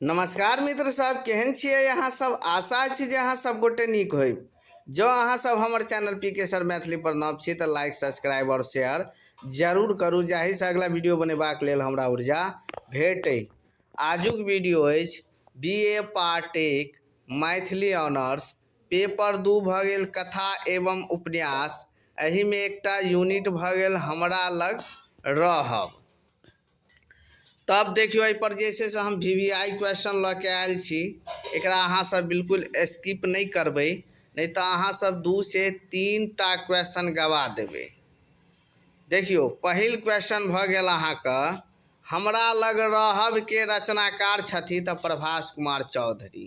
नमस्कार मित्र सब, केहन छियै अहाँ सब? आशा छी जे अहाँ सब गोटे नीक होइब। जँ अहाँ सब हमर चैनल पी के सर मैथिली पर नव छी तऽ लाइक, सब्सक्राइब आओर शेयर जरूर करू, जाहिसँ अगला वीडियो बनेबाक लेल हमरा ऊर्जा भेटै। आजुक वीडियो अछि बी ए पार्ट 1 मैथिली ऑनर्स पेपर 2 भऽ गेल कथा एवं उपन्यास। एहिमे एकटा यूनिट भऽ गेल हमरा लग रहब। तब देखियौ एहि पर जे छै से हम वी वी I question लऽ के आयल छी। एकरा अहाँ सब बिल्कुल स्किप नहि करबै, नहि तऽ अहाँ सब 2 से 3 टा क्वेश्चन गवा देबै। देखियौ पहिल क्वेश्चन भऽ गेल अहाँके, हमरा लग रहब के रचनाकार छथि तऽ प्रभास कुमार चौधरी।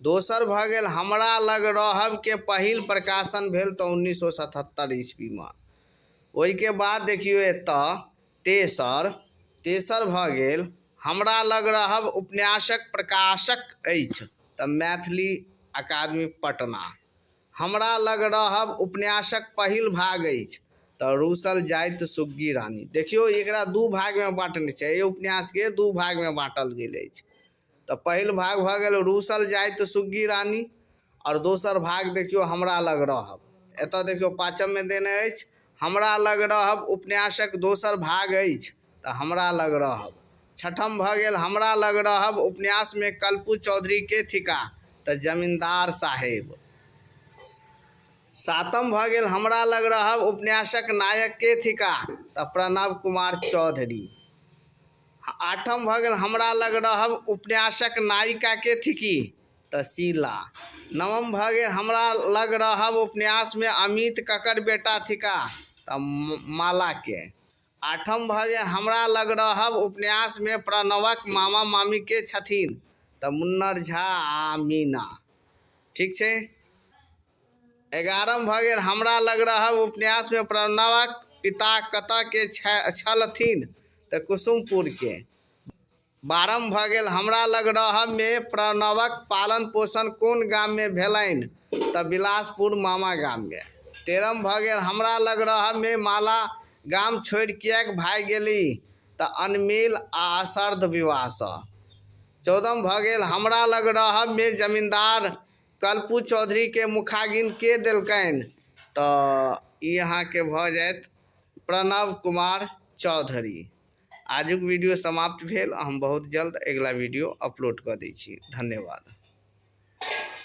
दोसर भऽ गेल हमरा लग रहब के पहिल प्रकाशन भेल तऽ 1977 ईस्वीमे। ओहिके बाद देखियौ एतऽ तेसर भऽ गेल हमरा लग रहब उपन्यासक प्रकाशक अछि तऽ मैथिली अकादमी पटना। हमरा लग रहब उपन्यासक पहिल भाग अछि तऽ रूसल जाइत सुग्गी रानी। देखियौ एकरा 2 भागमे बाँटने छै, एहि उपन्यासके 2 भागमे बाँटल गेल अछि। तऽ पहिल भाग भऽ गेल रूसल जाइत सुग्गी रानी, आओर दोसर भाग देखियौ हमरा लग रहब। एतऽ देखियौ पाँचममे देने अछि हमरा लग रहब उपन्यासक दोसर भाग अछि तऽ हमरा लग रहब। छठम भऽ गेल हमरा लग रहब उपन्यासमे कल्पू चौधरी के थिका तऽ जमींदार साहेब। सातम भऽ गेल हमरा लग रहब उपन्यासक नायक के थिका तऽ प्रणव कुमार चौधरी। आठम भऽ गेल हमरा लग रहब उपन्यासक नायिका के थिकी तऽ शीला। नवम भऽ गेल हमरा लग रहब उपन्यासमे अमित ककर बेटा थिका तऽ माला के। आठम भऽ गेल हमरा लग रहब उपन्यासमे प्रणवक मामा मामी के छथिन तऽ मुन्नर झा आ मीना। ठीक छै। 11 भऽ गेल हमरा लग रहब उपन्यासमे प्रणवक पिता कतऽ के छलथिन तऽ कुसुमपुर के। 12 भऽ गेल हमरा लग रहबमे प्रणवक पालन पोषण कोन गाममे भेलनि तऽ बिलासपुर मामा गाममे। 13 भऽ गेल हमरा लग रहबमे माला गाम छोड़ि किएक भागि गेली तऽ अनमेल आ असर्ध विवाहसँ। 14 भऽ गेल हमरा लग रहबमे जमींदार कल्पू चौधरीके मुखागिन के देलकनि तऽ ई अहाँके भऽ जायत प्रणव कुमार चौधरी। आजुक वीडियो समाप्त भेल। हम बहुत जल्द अगिला वीडियो अपलोड कऽ दै छी। धन्यवाद।